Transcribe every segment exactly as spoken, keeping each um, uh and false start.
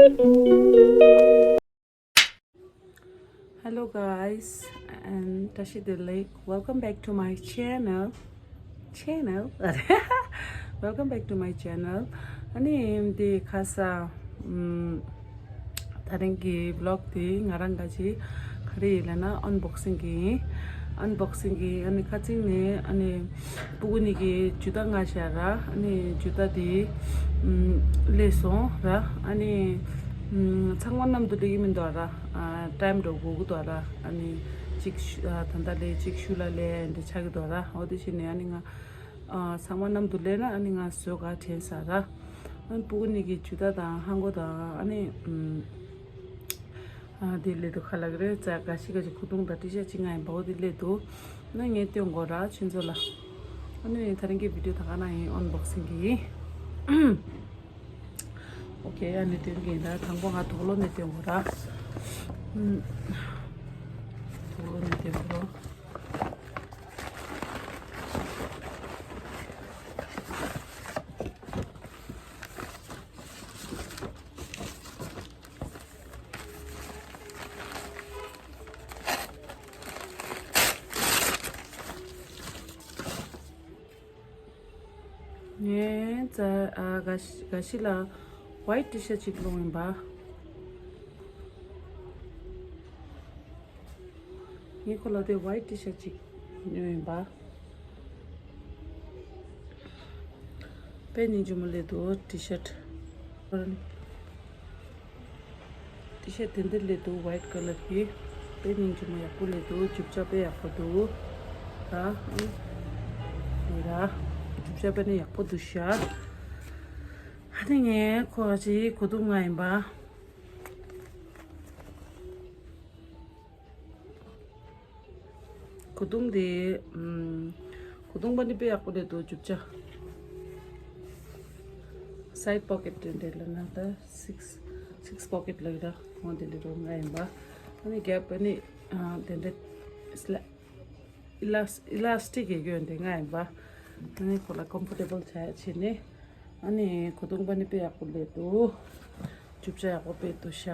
Hello guys, and Tashi Delek, welcome back to my channel. Channel? Welcome back to my channel. ཨ་ནི་འདི་ཁ་ས་ད་རིང་གི་vlog དེ་ང་རང་ག་ཅི་ག་རེ་ཡིན་ལབ་ན་unboxing གི་ཡིན། Unboxing གི་ཨ་ནི་ཁ་ཚིག་ནས་ཨ་ནི་སྤུ་གུ་གཉིས་ཀྱི་ཇུ་ཏ་མངགས་བཞག་ར། ཨ་ནི་ཇུ་ཏ་དེ་ཨམ་སླེབས་སོང་ར། ཨ་ནི་ཨམ་ཚང་མ་མཉམ་དུ་སླེབས་ཀྱི་མི་འདུག་ར། ཨ་time འགྲོ་དགོས་ཀྱི་འདུག་ར། ཨ་ནི་གཅིག་ཤུ་ཨ་ད་ལྟ་སླེབས་གཅིག་ཤུལ་ལ་སླེབས་འདི་ཆགས་ཀྱི་འདུག་ར། འོ་དེ་བྱས་ནས་ཨ་ནི་ང་ཨ་ཚང་མ་མཉམ་དུ་སླེབས་ན་ཨ་ནི་ང་བཟོ་ག་དྲན་ས་ར། ཨ་ནི་སྤུ་གུ་གཉིས་ཀྱི་ཇུ་ཏ་དང་ཧང་གོ་དང་ཨ་ནི་ཨམ་ཨ་དེ་སླེབས་འདུག་ཁ་ལག་རེད། ཙ་ག་ཤི་ག་ཅིག་ཁུ་ཏུང་དང་ཏི་ཤ་ཅིག་ང་ཡིན་པའོ་དེ་སླེབས་འདུག་ཨ་ནི་ངས་སྟོན་དགོས་ར་ཁྱེད་ཚོ་ལ། ཨ་ནི་ད་རིང་གི་video ད་ག་ན་ཡིན། Unboxing གི་ཡིན། Okay ཨ་ནི་སྟོན་གི་ཡིན་ར། དང་པོ་ང་དུག་ལོག་ནས་སྟོན་དགོས་ར། ཨམ་དུག་ལོག་ནས་སྟོན་དགོས་ར། ངས་ཙ་ཨ་ག་ཤི་ག་ཤི་ལ་white T-shirt ཅིག་སློང་ཡིན་པ། ངས་ཁོ་ལ་དེ་white T-shirt ཅིག་ཉོས་ཡིན་པ། དཔེ་སྙིང་རྗེ་མོ་སླེབས་འདུག T-shirt། T-shirt དེ་འདྲ་སླེབས་འདུག white colour གི། དཔེ་སྙིང་རྗེ་མོ་ཡག་པོ་སླེབས་འདུག་རྒྱུ་ཆ་དཔེ་ཡག་པོ་འདུག་ར། ཨ་ནི་ར། རྒྱུ་ཆ་དཔེ་ནི་ཡག་པོ་འདུག་ཤག་ཨ་ནི་ངས་ཁོ་ཅིག་གོ་དུང་མངགས་ཡིན་པ། གོས་ཐུང་དེ། ཨམ། གོས་ཐུང་པ་ནི་དཔེ་ཡག་པོ་རེད་འདུག་རྒྱུ་ཆ། side pocket དེ་འདྲ་ལ་ན་ད་six six pocket ལ་ཡོད་ད། འོ་དེ་འདྲ་རུ་ང་ཡིན་པ། ཨ་ནི་རྒྱབ་ཨ་ནི་ཨ་དེ་འདྲ་སི་ལ་ཨི་ལ་ཨི་ལ་སི་ཊིག་གི་ཡོད་འདི་ང་ཡིན་པ། ཨ་ནི་ཁོ་ལ་comfortable བྱས་བྱས་ནས། ཨ་ནི་གོས་ཐུང་པ་ནི་དཔེ་ཡག་པོ་སླེབས་འདུག་རྒྱུ་ཆ་ཡག་པོ་དཔེ་འདུག་ཤག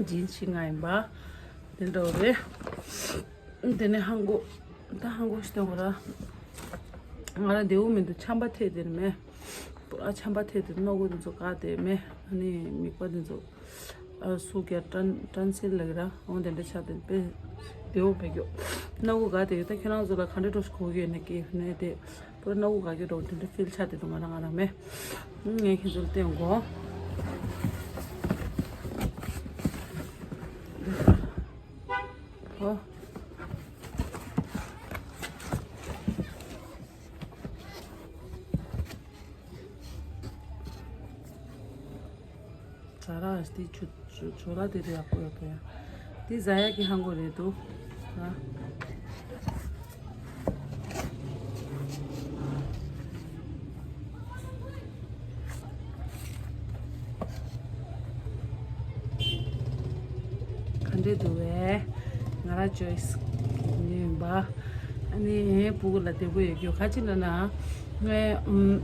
jeans ཞིག་ང་ཡིན་པ། དེ་འདྲ་བོ་རེད། དེ་ནས་ཧང་གོ། ད་ཧང་གོ་ཞིག་སྟོན་དགོས་ར། ང་རང་བདེ་པོ་མི་འདུག་ཆམ་པ་ཐེབས་དེ་ནི་མེད། པུ་ར་ཆམ་པ་ཐེབས་དེ་སྣ་ཁུག་དེ་ཚོ་བཀག་དེ་མེད། ཨ་ནི་མིད་པ་དེ་ཚོ། ཨ་སུ་ག་ཊོན་ཊོན་སིལ་ལབ་ཀྱི་ར། འོ་དེ་འདྲ་ཆགས་དེ་དཔེ་བདེ་པོ་མེད་རྒྱུ། སྣ་ཁུག་བཀག་དེ་ད་ཁྱེད་རང་ཚོ་ལ་ག་འདྲ་འགྲོ་ཞིག་གོ་གི་ཡོད་ན་སྐྱེས་ནས་དེ། པུ་ར་སྣ་ཁུག་བཀག་རྒྱུ་འདྲ་བོ་དེ་འདྲ་ཕིལ་ཆགས་དེ་འདུག་ང་རང་ང་རང་མེད། ངས་ཁྱེད་ཚོ་ལ་སྟོན་དགོས། ཨོ། ཟ་ར་དེ་ཆུ་ཆུ་ཆུ་ལ་དེ་དེ་ཡག་པོ་ཡོད་པ་ཡ། དེ་ཟ་ཡག་གི་ཧང་གོ་རེད་འདུག་ཨ། ག་འདྲས་འདུག་བས། ང་རང་choice གི་ཉོས་ཡིན་པ། ཨ་ནི་སྤུ་གུ་ལ་བདེ་པོ་ཡོད་རྒྱུ་ག་ཅི་ལབ་ན། ངས་ཨུམ།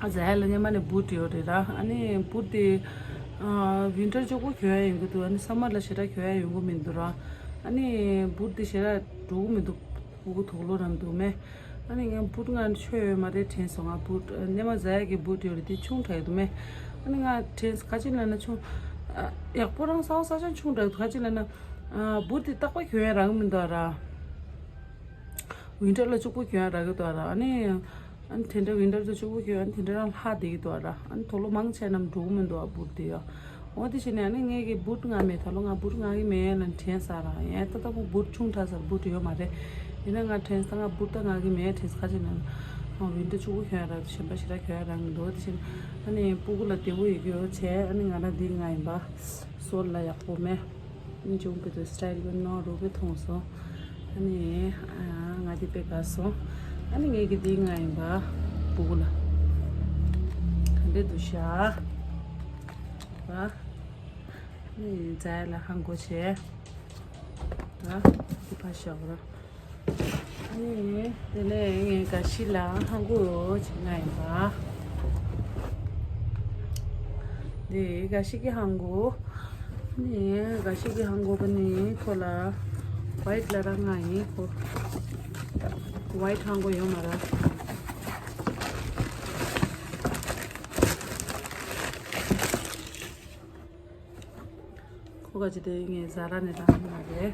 ཨ་ཟ་ཡ་ལ་སྔོན་མ་ནས་boot ཡོད་རེད་ར། ཨ་ནི་boot དེ་ཨ་winter གཅིག་པོ་གྱོན་ཡ་ཡོང་གི་འདུག་ཨ་ནི་summer ལ་ཞེ་དྲག་གྱོན་ཡ་ཡོང་གི་མི་འདུག་ར། ཨ་ནི་boot དེ་ཞེ་དྲག་འགྲོ་གི་མི་འདུག་སྤུ་གུ་དུག་ལོག་རམ་འདུག་མེད། ཨ་ནི་ངས་boot ང་ཆོ་ཡོད་མ་རེད་དྲན་སོང་། ང་boot སྔོན་མ་ཟ་ཡ་གི་boot ཡོད་རེད་དེ་ཆུང་དྲགས་འདུག་མེད། ཨ་ནི་ང་དྲན་ག་ཅི་ལབ་ན་ཆུང་ཡག་པོ་རང་ས་བ་ས་ཆུང་དྲགས་འདུག་ག་ཅི་ལབ་ན་boot དེ་རྟག་པར་གྱོན་ཡ་རག་གི་མི་འདུག་ར། winter ལ་གཅིག་པོ་གྱོན་ཡ་རག་གི་འདུག་ར། ཨ་ནི་ཨ་ནི་དེ་འདྲ་winter དུ་གཅིག་པོ་གྱོན་ཡ་དེ་འདྲ་རང་ལྷག་བསྡད་ཀྱི་འདུག་ར། ཨ་ནི་དུག་ལོག་མང་ཆེ་རྣམས་འགྲོ་གི་མི་འདུག་ཨ་boot དེ་ཡ། འོ་དེ་བྱས་ནས་ཨ་ནི་ངས་ཀྱི་boot མངགས་མེད། ད་ལོ་ང་boot མངགས་ཀྱི་མེད་ལབ་དྲན་ས་ར། ཡང་ད་ལྟ་བུ་boot ཆུང་དྲགས་ས་boot ཡོད་མ་རེད། ཡིན་ན་ང་དྲན་ས་ང་boot ད་མངགས་ཀྱི་མེད་དྲན་ས། ག་ཅི་ན་winter གཅིག་པོ་གྱོན་ཡ་རག་གཞན་པ་ཞེ་དྲག་གྱོན་ཡ་རག་མི་འདུག་འོ་དེ་བྱས་ནས་ཨ་ནི་སྤུ་གུ་ལ་བདེ་པོ་ཡོད་རྒྱུ་བྱས། ཨ་ནི་ང་རང་འདི་མངགས་ཡིན་པ། སོལ་ལ་ཡག་པོ་མེད། ཨ་ནི་ཅུང་པེ་ཏོ་style དཔེ་ནོར་རུ་པེ་མཐོང་སོང་། ཨ་ནི་ཨ་ང་འདི་པེ་དགའ་སོང་། ཨ་ནི་ངས་ཀྱི་འདི་མངགས་ཡིན་པ། སྤུ་གུ་ལ་ག་འདྲས་འདུག་ཤག་པ། ཨ་ནི་ཛའི་ལ་ཧང་གོ་བྱས། ཨ་འདི་ཕ་ཤག་ར། ཨ་ནི་དེ་ནས་ངས་ག་ཤི་ལ་ཧང་གོ་ཅིག་མངགས་ཡིན་པ། འདི་ག་ཤི་གི་ཧང་གོ། ནི་ག་ཤི་གི་ཧང་གོ་པ་ནི་ཁོ་ལ་ཝའིཊ་ལ་ར་ང་ཡིན་ཁོ། ཝའིཊ་ཧང་གོ་ཡོད་མ་ར། ཁོ་ག་ཅི་དེ་ངས་ཟ་ར་ནས་ར་ང་རེད།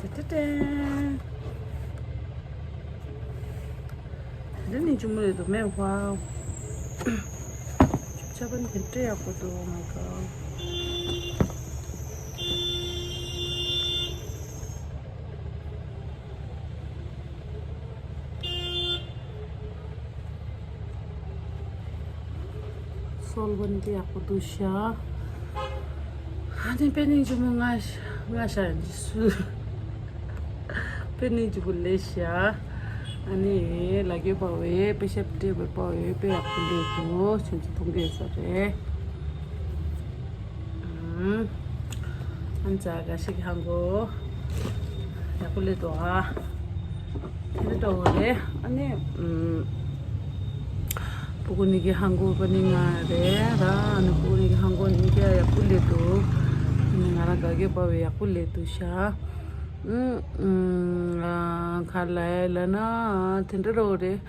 ཏེ་ཏེ་ཏེ། འདི་ནི་ཅུང་མོ་རེད་འདུག་མེད་པ། ཆུ་ཆ་པན་དེ་འདྲ་ཡག་པོ་འདུག Oh my god. སོལ་བན་དེ་ཡག་པོ་འདུག་ཤག་ཨ་ནི་པེ་ནིང་ཅུང་མོ་ང་ང་ཤ་ཡིན་ཅི་སུ། པེ་ནིང་ཅུང་མོ་ལེ་ཤག་ཨ་ནི་ལ་གེ་པ་བེ་པེ་ཤབ་ཏེ་བེ་པ་བེ་པེ་ཡག་པོ་ལེ་གོ་ཁྱོད་ཚོ་མཐོང་གི་ཡོད་ས་རེད། ཨམ། ཨན་ཙ་ག་ཤི་གི་ཧང་གོ། ཡག་པོ་ལེ་དོ་ཨ། དེ་འདྲ་འདྲ་བོ་རེད། ཨ་ནི། ཨམ། སྤུ་གུ་ནི་གི་ཧང་གོ་པ་ནི་ང་རེད་ར། ཨ་ནི་སྤུ་གུ་ནི་གི་ཧང་གོ་ནི་གི་ཡག་པོ་ལེ་དོ། ཨ་ནི་ང་རང་ག་གེ་པ་བེ་ཡག་པོ་ལེ་དོ་ཤག་ཨམ། ཨམ། ཁ་ལ་ལ་ན་དེ་འདྲ་འདྲ་བོ་རེད།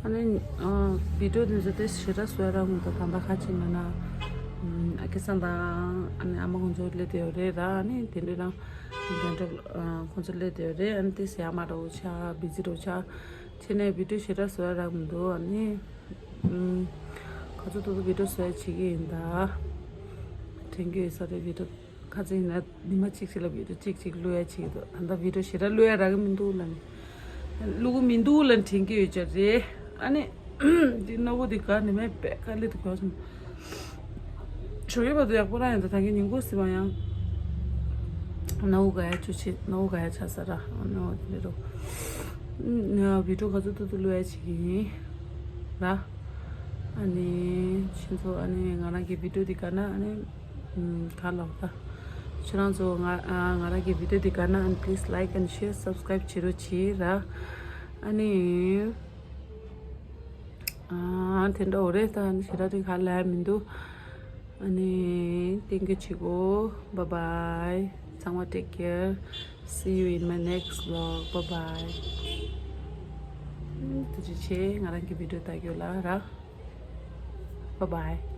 ཨ་ནི་ཨ། བི་ཌིའོ་དེ་ཚོ་དེ་ཞེ་དྲག་བཟོ་ཡ་རག་མི་འདུག་ད་ལྟ་ཁ་ཅིག་མིན་ན། ཨ་ཁེ་སང་དང་ཨ་ནི་ཨ་མ་ཁོང་ཚོ་སླེབས་བསྡད་ཡོད་རེད་ར། ཨ་ནི་དེ་འདྲ་རང་རྒན་གྲོགས་ཁོང་ཚོ་སླེབས་བསྡད་ཡོད་རེད། ཨ་ནི་དེ་ཟེར་ཡ་མ་འདྲ་བོ་ཆགས། བི་ཛི་འདྲ་བོ་ཆགས། བྱས་ནས་བི་ཌིའོ་ཞེ་དྲག་བཟོ་ཡ་རག་མི་འདུག་ཨ་ནི་ག་ཚོད་ཐུབ་ཐུབ་བི་ཌིའོ་བཟོ་ཡ་བྱེད་ཀྱི་ཡིན་ད། དྲན་གྱི་ཡོད་ས་རེད་བི་ཌིའོ། ཁ་ཚིག་ན་ཉི་མ་གཅིག་གཅིག་ལ་བི་ཌིའོ་གཅིག་གཅིག་བླུག་ཡ་བྱེད་ཀྱི་འདུག་ད་ལྟ་བི་ཌིའོ་ཞེ་དྲག་བླུག་ཡ་རག་གི་མི་འདུག་ལབ་ནས། བླུག་གི་མི་འདུག་ལབ་དྲན་གྱི་ཡོད་ཀྱང་རེད། ཨ་ནི། འདི་སྣ་བུག་འདི་ག་ནས་མེད་པས་དཀའ་ལས་འདུག་ག་སོང་། ཞོགས་ཡོད་པ་དུ་ཡག་པོ་རང་ཡིན་ད་ད་གིན་ཉིན་གུང་ཟིན་པ་ཡང་། སྣ་བུག་ག་ཡ་ཆུ་ཆེ་སྣ་བུག་ག་ཡ་ཆ་ས་ར་སྣ་བུག་འདི་རུ། བི་ཌིའོ་ག་ཚོད་ཐུབ་ཐུབ་བླུག་ཡ་བྱེད་ཀྱི་ཡིན། ར། ཨ་ནི། ཁྱེད་ཚོ་ཨ་ནི་ང་རང་གི་བི་ཌིའོ་འདི་ག་ན་ཨ་ནི། ག་ལོག་ད། ཁྱེད་རང་ཚོ་ང་ང་རང་གི་བི་ཌིའོ་འདི་ག་ན་ཨ་ནི་please like and share subscribe བྱེད་རོགས་བྱེད་ར། ཨ་ནི། ཨ་དེ་འདྲ་འོ་རེད་ད་ཨ་ནི་ཞེ་དྲག་དེ་ག་ལ་མི་འདུག་ཨ་ནི་thank you བྱེད་གོ bye bye ཚང་མ་take care see you in my next vlog bye bye ཐུགས་རྗེ་ཆེ་ང་རང་གི་བི་ཌིའོ་ལྟ་རྒྱུ་ལ་ར bye bye